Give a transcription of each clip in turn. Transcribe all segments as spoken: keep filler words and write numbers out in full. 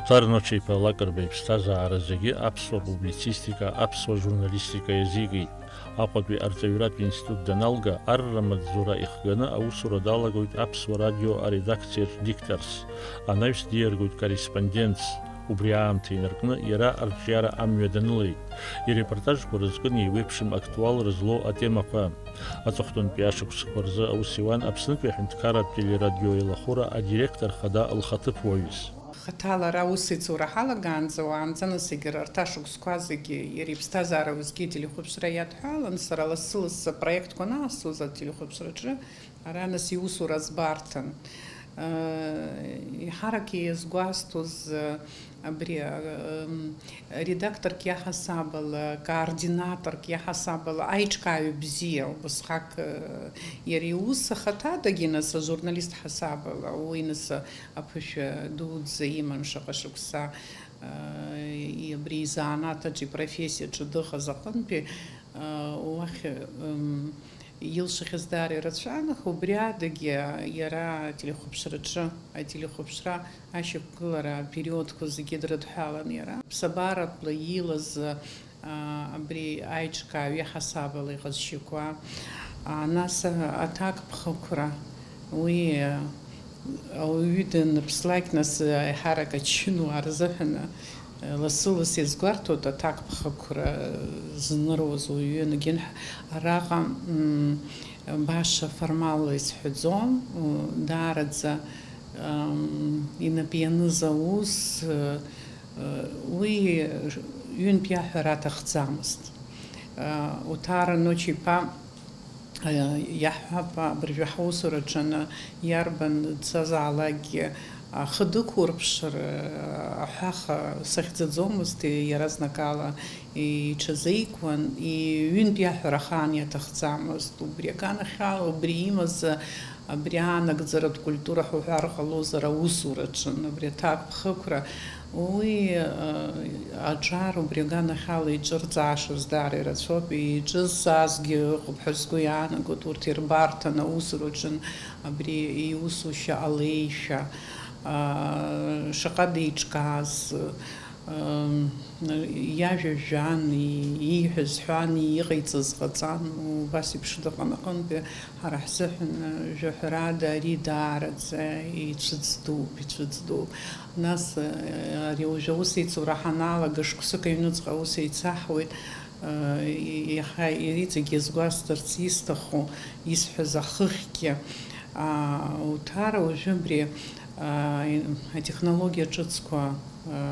Ҭарночеиԥа Лакрба иԥсҭазаара зегьы аԥсуа публицистика, аԥсуа журналистика иазикит. Аҟәатәи арҵаҩратә институт даналга, арра маҵзура ихганы аусура далагоит Аԥсуа радио аредакциаҿ дикторс, анаҩс диаргоит корреспондентс. Убри аамҭа инаркны иара арҿиара амҩа данылеит. Ирепортажқәа рызкын еиуеиԥшым актуалра злоу атемақәа. Аҵыхәтәантәи ашықәсқәа рзы аус иуан Аԥснытәи аҳәынҭқарратә телерадиоеилахәыра адиректор хада лхаҭыԥуаҩыс. Хаҭала ара аусеицура ҳалагаанӡа уаанӡа, нас егьырҭ ашықәсқәа зегьы иара иԥсҭазаара уеизгьы ателехәаԥшра иадҳәалан, сара лассы-лассы апроектқәа анаасҭоз ателехәаԥшраҿы, ара нас иусура збарҭан. Еиҳарак иазгәасҭоз, абри, редакторк иаҳасабала, координаторк иаҳасабала, аиҿкааҩ бзиа, убасҟак, иара иус ахаҭадагьы нас ажурналист ҳасабала, уи нас аԥышәа дуӡӡа иман шаҟа шықәса, абри изанааҭ аҿы, ипрофессиаҿы дыҟаз аҟынтәи, уахь, илшахьаз даара ирацәан, аха убри адагьы иара ателехәаԥшраҿы, ателехәаԥшра ашьақәгылара апериодқәа зегьы дрыдҳәалан иара. Ԥсабаратәла иилаз, а, абри аиҿкааҩ иаҳасабала иҟазшьақәа, а, нас, а, аҭакԥхықәра, уи, а, ауаҩы даныԥслак, нас, а, еиҳарак ачынуаа рзыҳәан, а, лассы-ласс иазгәарҭоит аҭакԥхықәра, а, зныруаз уаҩы, егьын ҳ-, араҟа, м, баша формалла исҳәаӡом, у, даараӡа, ам, инапы ианыз аус, а, уи ҩынтә иаҳәара аҭахӡамызт. Уҭара Ночи-иԥа, иаҳҳәап, абыржәы ҳусураҿы иарбан дцазаалакгьы ахы дықәурԥшыр, аҳәаха сыхьӡаӡомызт, иаразнакала иҽазикуан, ҩынтә иаҳәара ахаан иаҭахӡамызт. Убри аганахьала, убри имаз Абри аанагӡаратә культура ҳәа уҳәар ҟалозар, аусураҿы, абри аҭакԥхықәра, уи, э, аҿар убри аганахьала иҿырҵаашаз даара ирацәоуп, иҿызҵаазгьы ыҟоуп ҳәа сгәы иаанагоит, урҭ ирбарҭан аусураҿын абри иусушьа алеишәа, а, шаҟа деиҿкааз, Ам, иажәа жәан, и-, ииҳәаз ҳәан, иҟаиҵаз ҟаҵан, убас еиԥш дыҟан аҟынтәи, ҳара ҳзыҳәан, жәаҳәарада, ари даараӡа ицәыӡ дууп, ицәыӡ дууп. Нас, а, ари уажәы аусеицура ҳаналага, шықәсык аҩныҵҟа аус еицаҳуеит, а, и-, иаҳа иҵегь иазгәасҭарц исҭаху, исҳәаз ахыхьгьы, а, уҭара уажәы абри, а, и-, атехнологиа ҿыцқәа,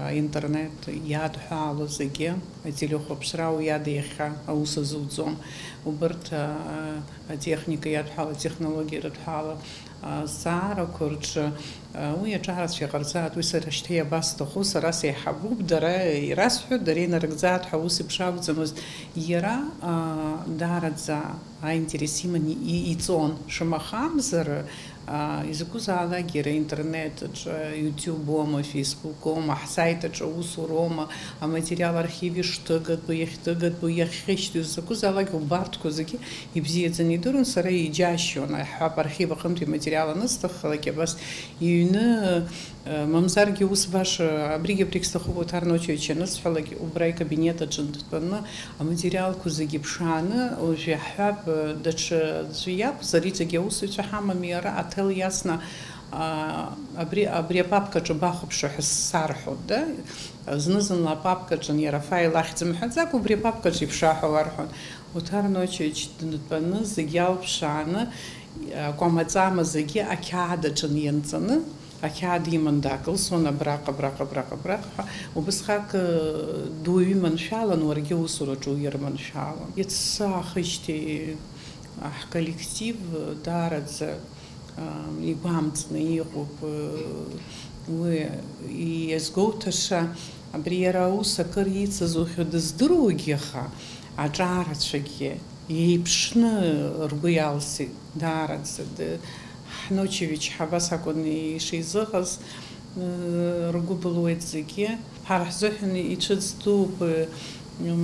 аинтернет иадҳәалоу зегьы, ателехәаԥшра уи ада иахьа аус азуӡом. Убырҭ, а, атехника иадҳәалоу, атехнологиа ирыдҳәалоу, а, азҵаарақәа рҿы, а, уи аҿарацәа иҟарҵааит, уи сара шьҭа иабасҭаху, сара сеиҳабуп, дара ирасҳәоит, дара инарыгӡааит ҳәа ус еиԥш акәӡамызт. Иара, а, даараӡа аинтерес иман и-, иҵон. Шамахамзар, а, изакәызаалак иара интернет аҿы, YouTube-оума, Facebook-оума, ҳсайт аҿы аусуроума, аматериал архив ишҭыгатәу, иахьҭыгатәу, иахьхьышьҭоу, закәызаалак убарҭқәа зегьы ибзиаӡаны идыруан, сара иџьасшьон, аҳәап, архив аҟынтәи аматериал анысҭаххалак, абас иҩны Мамзаргьы ус баша, абригь абригь сҭахуп, Оҭар Ночевич ианысҳәалак, убра икабинет аҿы дтәаны аматериалқәа зегьы ԥшааны, уажә иаҳҳәап, даҽа аӡәы иакәзар, иҵегь аусзуҩцәа ҳамами ара, аҭел иасны, а, абри, абри апапкаҿы бахәаԥшуа ҳәа сарҳәоит, да? Зны-зынла апапкаҿы иара афаил ахьӡ мҳәаӡакәа, убри апапкаҿы иԥшаа ҳәа уарҳәон. Оҭар Ночевич дтәаны зегь алԥшааны, акәамаҵама зегьы ақьаад аҿы ианҵаны, Ақьаад иман даакылсуан, абраҟа, абраҟа, абраҟа, абраҟа ҳәа. Убысҟак, э, дуаҩы иманшәалан, уаргьы аусураҿы уирманшәалан. Иацы аахижьҭеи ҳколлектив, э, даараӡа, э, игәамҵны иҟоуп, э, уи иазгәоуҭаша, абри иара аус акыр ицызухьоу дыздыруагьы, аха аҿарацәагьы еиԥшны ргәы иалсит. Даараӡа д-, ҳночевичҳа абас акәын ишизыҟаз, ы, ргәы былуеит зегьы. Ҳара ҳзыҳәан ицәыӡ дууп, ы,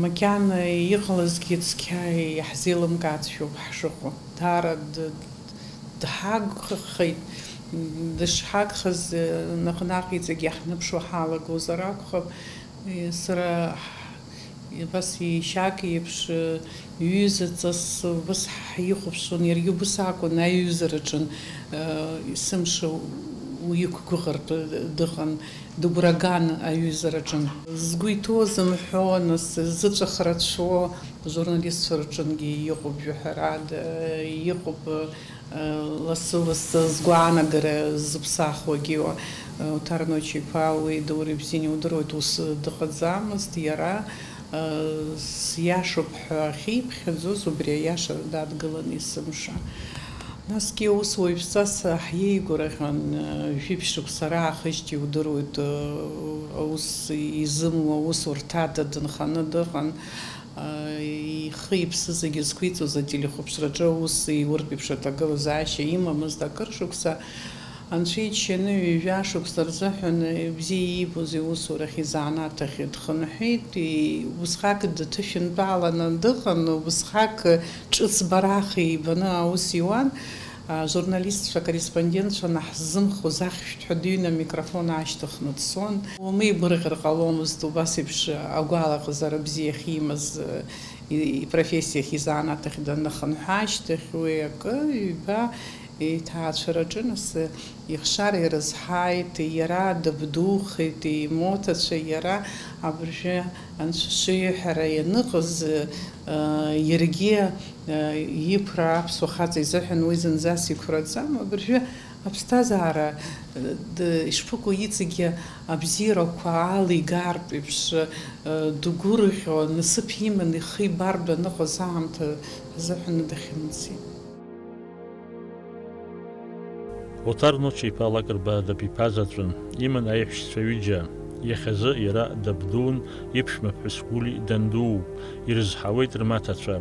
макьана иҟалазгьы цқьа иаҳзеилымкаацәоуп ҳшыҟоу. Даара д-, дҳагхеит, Дышҳагхаз, наҟ-наҟ иҵегь иаҳныԥшуа ҳалагозар акәхап. Сара абас ишьак еиԥш, ҩызаҵас убас ҳихәаԥшуан, иаргьы убас акәын, аиҩызараҿын, сымш уиқәгәыӷыртә дыҟан, дыгәраган аиҩызараҿын. Згәы иҭоу зымҳәо, нас зыҵәахра цәо, журналистцәа рҿынгьы иҟоуп, жәаҳәарада, иҟоуп. Лассы-лассы згәаанагара зыԥсахуагьы, Оҭар Ночи-иԥа, уи Даур Ибзиани удыруеит, ус дыҟаӡамызт иара, сиашоуп ҳәа ахьиԥхьаӡоз, убри аиаша дадгылан есымша. Насгьы аус уаҩԥсас ҳиеигәырӷьон, жәиԥшь шықәса раахыжьҭеи удыруеит, аус изымуа аусурҭада дынханы дыҟан. Ихы-иԥсы зегьы зқәиҵоз ателехәаԥшраҿы аус иуртә еиԥш аҭагылазаашьа имамызт акыр шықәса. Анцәа иџьшьаны ҩажәа шықәса рзыҳәан бзиа иибоз иусурахьи изанааҭ ахьи дхынҳәит. Убысҟак дҭышәынтәаланы дыҟан, убысҟак ҿыц бараха ибаны аус иуан. Ажурналистцәа, акорреспондентцәа наҳзымхоз ахьшәҭҳәа дыҩны амикрофон аашьҭыхны дцон. Умеигәырӷьар ҟаломызт убас еиԥш агәалаҟазара бзиахь имаз, и-, ипрофессиахь, изанааҭ ахь данахынҳәы ашьҭахь, уи акы, ҩба, иҭаацәараҿы нас ихшара ирызҳаит, иара дабдухеит, имоҭацәа иара абыржәы анцәа шиҳәара ианыҟаз, иаргьы Иԥра аԥсуа хаҵа изыҳәан уи зынӡас иқәраӡам. Абыржәы аԥсҭазаара, ишԥыкәу, иҵегьы абзиарақәа алигартә еиԥш, дгәырӷьо, насыԥ иманы ихы ибартә аныҟаз аамҭа азыҳәан дахьымӡеит. Оҭар Ночи-иԥа Лакрба дабиԥазаҵәын, иман аиҳәшьцәа ҩыџьа. Иахьазы иара дабдуун, иԥшәмаԥҳәыс Гәли дандууп, ирызҳауеит рмаҭацәа.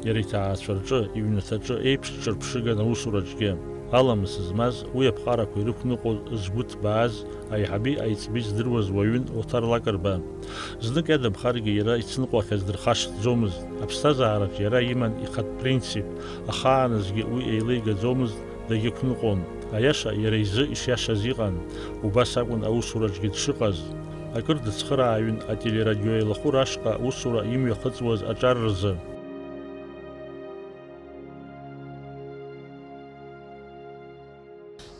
Иара иҭаацәа рҿы, иҩнаҭаҿы еиԥш ҿырԥшыган аусураҿгьы. Аламыс змаз, уи аԥҟарақәа ирықәныҟәоз згәы ҭбааз, аиҳаби аиҵби здыруаз уаҩын Оҭар Лакрба. Знык иадамхаргьы иара ицныҟәахьаз дырхашҭӡомызт. Аԥсҭазаараҿ иара иман ихатә принцип, ахааназгьы уи еилеигаӡомызт, дагьықәныҟәон. Аиаша иара изы ишиашаз иҟан. Убас акәын аусураҿгьы дшыҟаз. Акыр дыцхырааҩын ателерадиоеилахәыра ашҟа аусура имҩахыҵуаз аҿар рзы.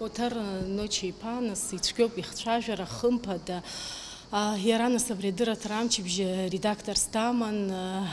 Оҭар Ночи-иԥа, нас, ицәгьоуп ихцәажәара, хымԥада. А, иара, нас, абри адырраҭара амчыбжь редакторс даман, а,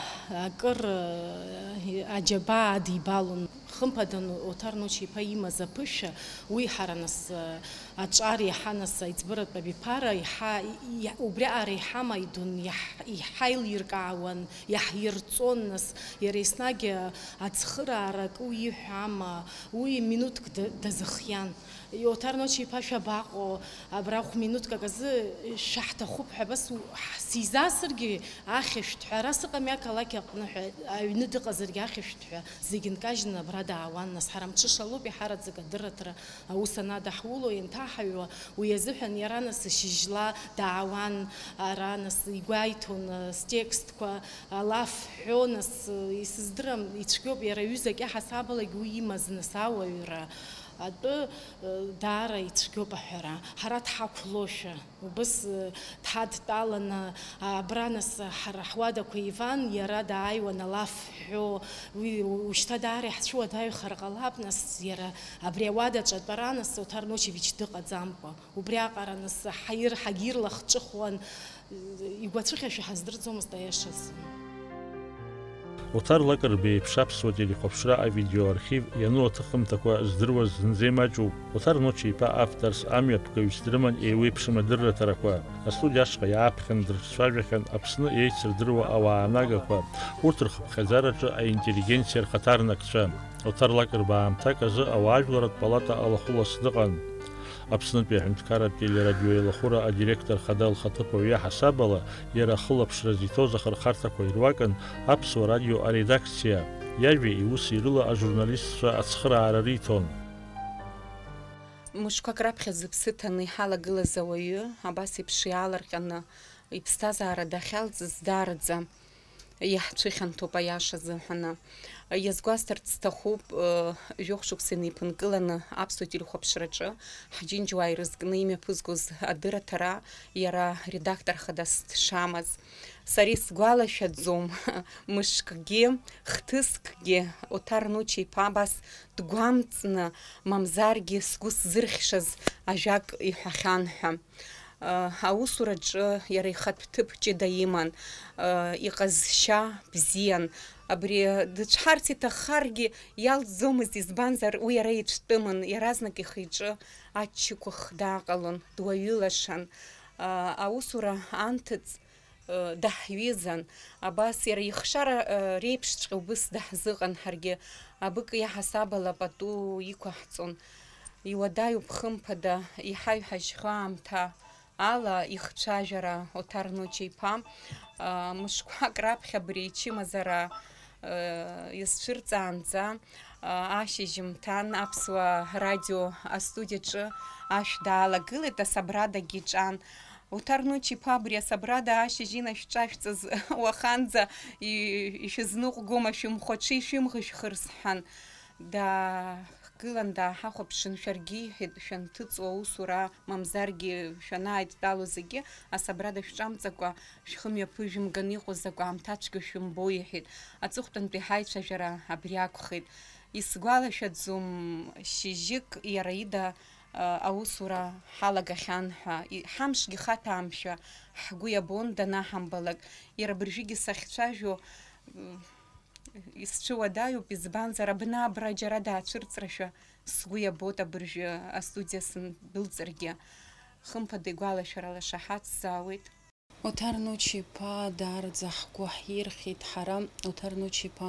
акыр, а, аџьабаа адибалон. Хымԥада, Оҭар Ночи-иԥа имаз аԥышәа, уи ҳара, нас, а, аҿар иаҳа, нас, аиҵбыратә абиԥара иаҳа, иа-, убриаҟара иҳамаидун, иаҳ-, иҳаилиркаауан, иаҳирҵон, нас, иара еснагь, а, ацхыраара акы уиҳәама, уи минуҭк да-, дазыхиан. Оҭар Ночи-иԥа, шәабаҟоу? Абра хә-минуҭк аказы шәаҳҭахуп ҳәа, абас у-, ҳ-, сизаасыргьы ахьышәҭҳәа, ара сыҟами ақалақь аҟны ҳәа, аҩны дыҟазаргьы ахьышәҭҳәа, зегь нкажьны абра даауан, нас, ҳара мҽышалоуп, иҳараӡак адырраҭара аус анадаҳуло, ианҭаҳаҩуа, уи азыҳәан иара, нас, шьыжьла даауан, ара, нас, игәаиҭон, э, стекстқәа, алаф ҳәо, нас, э, исыздырам, ицәгьоуп, иара ҩызак иаҳасабалагь уи имаз, нас, ауаҩра атәы, э, даара ицәгьоуп аҳәара, ҳара дҳақәлошәа. Убыс, э, дҳадтәаланы, а, абра, нас, ҳара ҳуадақәа иван, иара дааиуан алаф ҳәо, уи ушьҭа даара иаҳцәуадаҩхар ҟалап, нас, иара абри ауадаҿы атәара, нас, Оҭар Ночевич дыҟаӡамкәа. Убриаҟара, нас, ҳаир-, ҳагьирлахҿыхуан, игәацәыхьашәа ҳаздырӡомызт аиашазы. Оҭар Лакрба иеиԥш аԥсуа телехәаԥшра авидеоархив иану аҭыхымҭақәа здыруаз зынӡа имаҷуп. Оҭар Ночи-иԥа авторс амҩаԥгаҩыс дрыман еиуеиԥшым адырраҭарақәа. Астудиа ашҟа иааԥхьан дрыҿцәажәахьан Аԥсны еицырдыруа ауаа анагақәа, урҭ рхыԥхьаӡараҿы аинтеллигенциа рхаҭарнакцәа. Оҭар Лакрба аамҭак азы ауаажәларратә палата алахәылас дыҟан. Аԥснытәи аҳәынҭқарратә телерадиоеилахәыра адиректор хада лхаҭыԥуаҩ иаҳасабала, иара ахылаԥшра зиҭоз ахырхарҭақәа ируакын Аԥсуа радио аредакциа. Иажәеи иуси рыла ажурналистцәа ацхыраара риҭон. Мышқәак раԥхьа зыԥсы ҭаны иҳалагылаз ауаҩы, абас еиԥш иаалырҟьаны иԥсҭазаара дахьалҵыз, даараӡа Иаҳцәыхьанҭоуп, аиаша азыҳәаны. Иазгәасҭарц сҭахуп, э, жәохә шықәса инеиԥынкыланы аԥсуа телехәаԥшраҿы ҳџьынџьуаа ирызкны имҩаԥызгоз адырраҭара иара редактор хадас дшамаз. Сара исгәалашәаӡом, мышкгьы, хҭыскгьы Оҭар Нуча-иԥа абас дгәамҵны, мамзаргьы сгәы сзырхьшаз ажәак иҳәахьан ҳәа. Аусураҿы иара ихатә ҭыԥ ҷыда иман, иҟазшьа бзиан. Абри дыцәҳарц иҭаххаргьы иалҵӡомызт, избанзар, уи иара ицәтәымын, иаразнак ихы-иҿы аччақәа хдаҟалон, дуаҩылашан. Аусура анҭыҵ даҳҩызан. Абас иара ихшара реиԥшҵәҟьа убыс даҳзыҟан ҳаргьы. Абык иаҳасабала пату иқәаҳҵон. Иуадаҩуп, хымԥада, иҳаҩҳажьхьоу аамҭа ала ихцәажәара Оҭар Нуча-иԥа. Мышқәак раԥхьа абри ичымазара изцәырҵаанӡа, ашьыжьымҭан Аԥсуа радио астудиаҿы ашә даалагылеит, асабрадагьы иҿан. Оҭар Нуча-иԥа абри асабрада ашьыжь инашәҿашәҵаз уаханӡа ишәызныҟәгома, шәымхәаҽи шәымӷышәхыр сҳәан. Даахгылан дааҳахәаԥшын, шәаргьы, иҳәеит, шәанҭыҵуа аусура, мамзаргьы шәанааидтәало зегьы асабрада шәҿамҵакәа, шәхы мҩаԥыжәымган иҟоу закә аамҭацәгьа шәымбо, иҳәеит. Аҵыхәтәантәи ҳаицәажәара абри акәхеит. Исгәалашәаӡом, шьыжьык иара ида аусура ҳалагахьан ҳәа, ҳамшгьы хаҭәаамшәа ҳгәы иабон данаҳамбалак. Иара абыржәгьы сахьцәажәо, м, исцәыуадаҩуп, избанзар, абна абра џьара даацәырҵрашәа сгәы иабоит абыржәы астудиа сындәылҵыргьы. Хымԥада, игәалашәара лаша ҳацзаауеит. Оҭар Нуча-иԥа даараӡа ҳгәы ҳирхьеит ҳара. Оҭар Нуча-иԥа,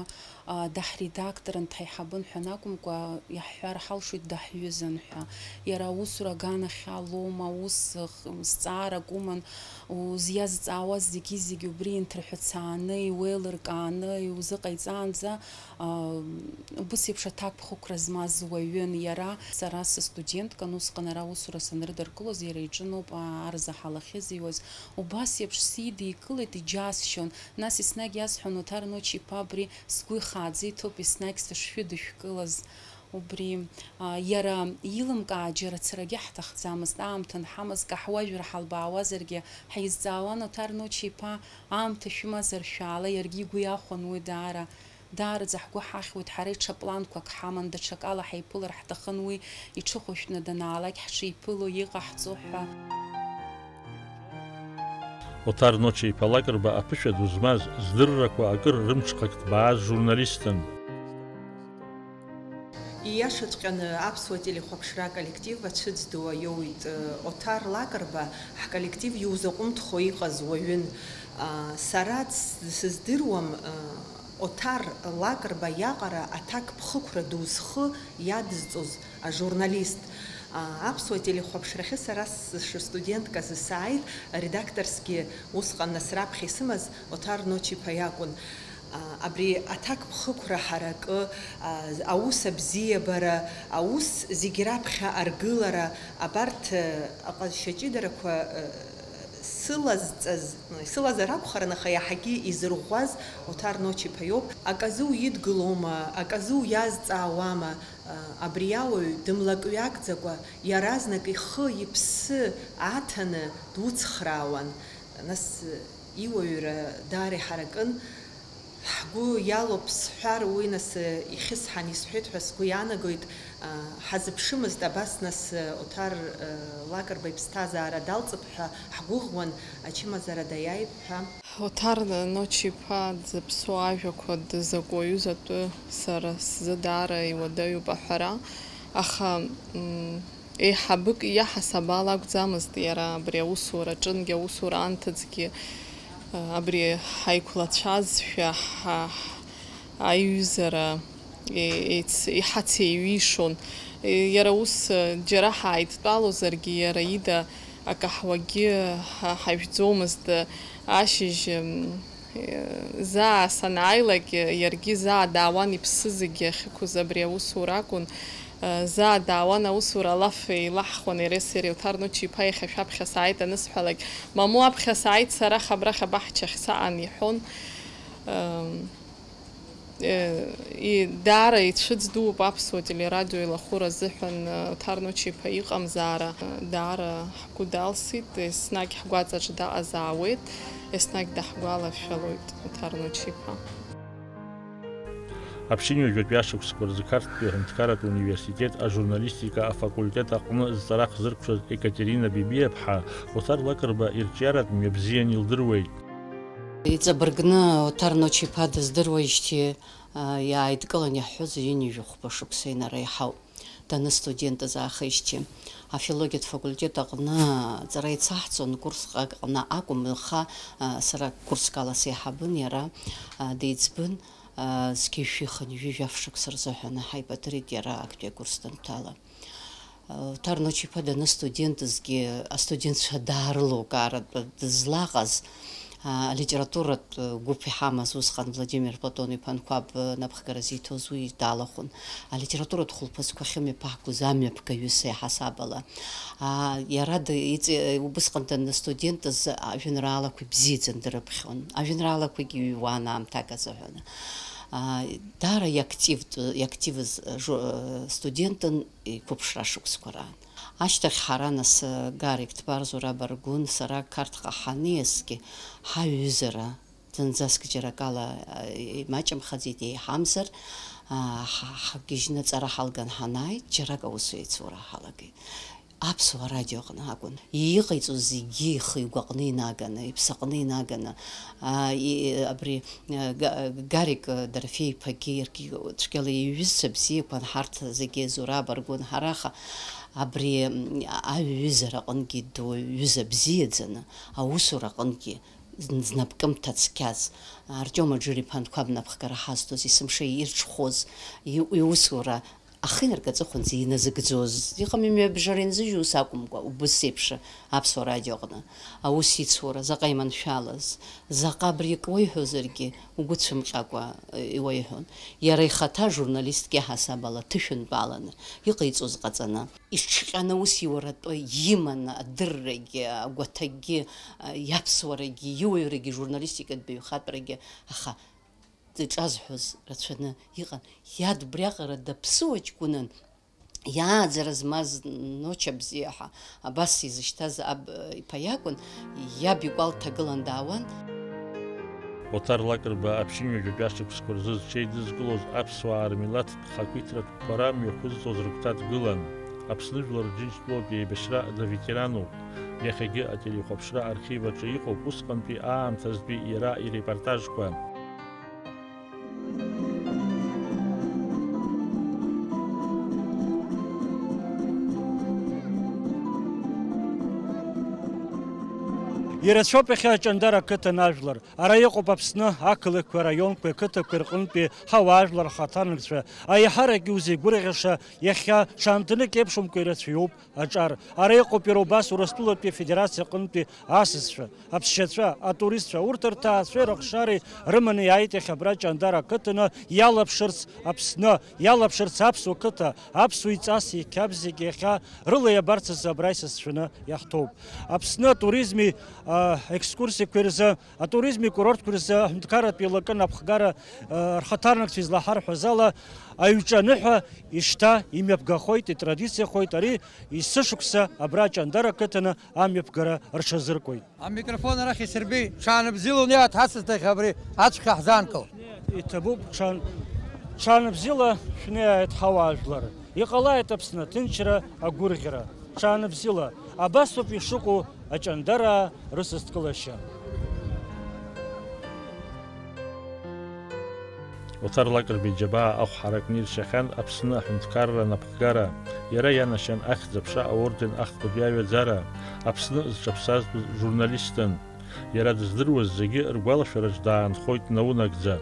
а, даҳредакторын, дҳаиҳабын ҳәа анакәымкәа, иаҳҳәар ҳалшоит даҳҩызан ҳәа. Иара аусура аганахьала аума, аус, х-, зҵаарак уман, узиазҵаауаз зегьы-зегьы убри инҭырҳәыцааны, иуеилыркааны, иузыҟаиҵаанӡа, Ам, убыс еиԥш аҭакԥхықәра змаз уаҩын иара. Сара сыстуденткан усҟан ара аусура санрыдыркылоз, иара иҿы ноуп, а, арзаҳал ахьызыҩуаз. Убас еиԥш сидикылеит, иџьасшьон. Нас еснагь иасҳәон, Оҭар Нуча-иԥа, абри сгәы ихааӡа иҭоуп, еснагь сышшәыдышәкылаз. Убри, а, иара илымкаа џьара царагьы ҳҭахӡамызт, аамҭа анҳамаз, каҳуажәра ҳалбаауазаргьы, ҳаизҵаауан, Оҭар Нуча-иԥа, аамҭа шәымазар шәаала, иаргьы игәы иахәон уи даара. Даараӡа ҳгәы ҳахьуеит, ҳара иҽа планқәак ҳаман, даҽакала ҳаиԥылар ҳҭахын, уи иҽыхәышәтәны данаалак ҳшиԥыло иҟаҳҵо ҳәа. Оҭар Ноча-иԥа Лакрба аԥышәа ду змаз, здыррақәа акыр рымҽхак ҭбааз журналистын. Ииашаҵәҟьаны аԥсуа телехәаԥшра аколлектив ацәыӡ ду аиоуит. Оҭар Лакрба ҳколлектив иузаҟәымҭхо иҟаз уаҩын. Сара дс-, сыздыруам, Оҭар Лакрба иаҟара аҭакԥхықәра ду зхы иадызҵоз ажурналист. Аԥсуа телехәаԥшрахьы сара сшыстудентказы сааит, аредакторсгьы усҟан нас раԥхьа исымаз Оҭар Ноча-иԥа иакәын. Абри аҭакԥхықәра ҳаракы, аус абзиабара, аус зегь раԥхьа аргылара, абарҭ аҟазшьа ҷыдарақәа сылазҵаз, сылазар акәхарын, аха иаҳагьы изырӷәӷәаз Оҭар Ноча-иԥа иоуп. Аказы уидгылома, аказы уиазҵаауама, абри ауаҩ дымлакҩакӡакәа, иаразнак ихы, иԥсы аҭаны дуцхраауан. Нас иуаҩра даара иҳаракын. Ҳгәы иалоуп сҳәар, уи нас ихьысҳан исҳәеит ҳәа сгәы иаанагоит. Ҳазыԥшымызт абас, нас Оҭар Лакрба иԥсҭазаара далҵып ҳәа ҳгәыӷуан, ачымазара даиааип ҳәа. Оҭар Ноча-иԥа дзыԥсоу ажәақәа, дызакә уаҩыз атәы сара сзы даара иуадаҩуп аҳәара, аха, м, еиҳабык иаҳасаб ала акәӡамызт иара абри аусураҿынгьы, аусура анҭыҵгьы, абри ҳаиқәлацәазшәа ҳа-, аиҩызара е-, еиц-, иҳацеиҩишон. Иара ус, џьара ҳааидтәалозаргьы, иара ида акаҳуагьы ҳа-, ҳажәӡомызт. Ашьыжь, м, заа санааилак, иаргьы заа даауан, иԥсы зегьы ахьықәыз абри аусура акәын. Заа даауан, аусура алаф еилаҳхуан иареи сареи. Оҭар Ноча-иԥа иахьа шәаԥхьа сааит анысҳәалак, мамоу аԥхьа сааит сара, хабрахь абаҳчахь саан, иҳәон. Ам, э, и-, даара ицәыӡ дууп аԥсуа телерадио илахәыра азыҳәан, э, Оҭар Ночи-иԥа иҟамзаара, э, даара ҳгәы далсит, еснагь ҳгәаҵаҿ даҟазаауеит, еснагь даҳгәалашәалоит Оҭар Ночи-иԥа. Аԥшьынҩажәатәи ашықәсқәа рзы Қарҭтәи аҳәынҭқарратә университет ажурналистика афакультет аҟны зҵара хзыркәшаз Екатерина Бибиаԥҳа Оҭар Лакрба ирҿиаратә мҩа бзиан илдыруеит. Иҵабыргны Оҭар Ночи-иԥа дыздыруеижьҭеи, а, иааидкылан иаҳҳәоз ҩынҩажәи хәба шықәса инара иҳауп. Даныстудентыз аахижьҭеи, афилологиатә факультет аҟны аҵара ицаҳҵон, курск аҟны акәым, аха, а, сара курск ала сеиҳабын, иара, а, деиҵбын, а, зқьи жәшәи хынҩажәи жәаф шықәса рзыҳәан ҳаибадырит иара актәи акурс данҭала. Оҭар Ночи-иԥа даныстудентызгьы, астудентцәа даарылукааратә дызлаҟаз, а, алитературатә гәыԥ иҳамаз усҟан Владимир Платон-иԥа Анқәаб напхгара зиҭоз уи далахәын. Алитературатә хәылԥазқәа ахьымҩаԥаҳгоз амҩаԥгаҩыс иаҳасаб ала. А, иара д-, иҵ-, убысҟан даныстудентыз ажәеинраалақәа ибзиаӡаны дрыԥхьон. Ажәеинраалақәагьы иҩуан аамҭак азыҳәан. А, даара иактивтә-, иактивыз жу-, студентын. Иқәыԥшра шықәсқәа раан. Ашьҭахь ҳара нас, Гарик Ҭбар, Зураб Аргәын, сара Қарҭҟа ҳаниасгьы, ҳаҩызара зынӡаск џьара акала, а, имаҷымхаӡеит, еиҳамзар, а, ҳа-, ҳгьежьны аҵара ҳалган ҳанааи, џьарак аусеицура ҳалагеит. Аԥсуа радио аҟны акәын. Иҟаиҵоз зегьы ихы игәаҟны инаганы, иԥсаҟны инаганы, а, и-, абри, а, Га-, Гарик, а, Дорофеи-иԥагьы иаргьы цәгьала иҩызцәа бзиақәан ҳарҭ зегьы, Зураб Аргәын, ҳара аха абри, м, аҩызара аҟынгьы ду ҩыза бзиаӡаны, аусура аҟынгьы зн-, знапкымҭа цқьаз, Артиом Аџыр-иԥа Анқәаб напхгара ҳазҭоз, есымша ирҽхәоз, и-, иусура ахы инаркы аҵыхәанӡа иназыгӡоз, иҟами мҩабжара инзыжьу, ус акәымкәа, убыс еиԥш аԥсуа радио аҟны аус ицура заҟа иманшәалаз, заҟа абри акы уеиҳәозаргьы угәы цәымҟьакәа, э, иуеиҳәон. Иара ихаҭа журналистк иаҳасаб ала ҭышәынтәаланы, иҟаиҵоз ҟаҵаны, иҽҟьаны аус иуратәы иманы, адыррагьы, агәаҭагьы, э, иаԥсуарагьы, иуаҩрагьы, журналистикатә баҩхатәрагьы, аха дҿазҳәоз рацәаны иҟан. Иад убриаҟара даԥсыуа ҷкәынан, иааӡара змаз Ноча бзиа ҳәа абас изышьҭаз аб иԥа иакәын, иаб икәал дҭагылан даауан. Оҭар Лакрба аԥшьынҩажәатәи ашықәсқәа рзы зҽеидызкылоз аԥсуаа рмилаҭтә хақәиҭратә қәԥара мҩақәызҵоз рыгәҭа дгылан. Аԥсны Жәлар Џьынџьтәылатә еибашьра даветерануп. Иахьагьы ателехәаԥшра архив аҿы иҟоуп усҟантәи аамҭазтәи иара ирепортажқәа. Ирацәоуп иахьа Аҷандара ақыҭан ажәлар. Ара иҟоуп Аԥсны ақалақьқәеи араионқәеи ақыҭақәеи рҟынтәи ҳауаажәлар рхаҭарнакцәа. Аиҳарак иузеигәырӷьаша иахьа ҽаамҭанык еиԥшымкәа ирацәаҩуп аҿар. Ара иҟоуп иара убас Урыстәылатәи Афедерациа аҟынтәи асасцәа, аԥсшьацәа, атуристцәа, урҭ рҭаацәеи рыхшареи рыманы иааит иахьа абра Ҷандара ақыҭаны иалаԥшырц Аԥсны, иалаԥшырц аԥсуа қыҭа, аԥсуа иҵас иқьабз зегьы иахьа рыла иабарц азы абра исасцәаны иаҳҭоуп. Аԥсны атуризми, а, екскурсиақәеи рзы, атуризми курортқәеи рзы аҳәынҭқарратә еилакы напхгара, а, рхаҭарнакцәа излаҳарҳәаз ала, аҩҿа аныҳәа ишьҭа имҩаԥгахоит, итрадициахоит, ари есышықәса абра Ҷандара ақыҭаны амҩаԥгара рҽазыркуеит. Амикрофон арахь исырбеи, ҽаанбзиала унеи аҭҳасасҭахь абри ацәгьа ҳзаанкыл. Иҭабуп, ҽаан-, ҽаанбзиала шәнеиааит ҳауаажәлар. Иҟалааит Аԥсны аҭынчра, агәырӷьара. Ҽаанбзиала, абасоуп ишыҟоу аҷандараа рысасдкылашьа. Оҭар Лакрба иџьабаа ахә ҳаракны иршахьан Аԥсны аҳәынҭқарра напхгара. Иара ианашьан Ахьӡ-аԥша аорден ахԥатәи аҩаӡара, Аԥсны зҽаԥсазтәыз журналистын. Иара дыздыруаз зегьы ргәалашәараҿ даанхоит наунагӡа.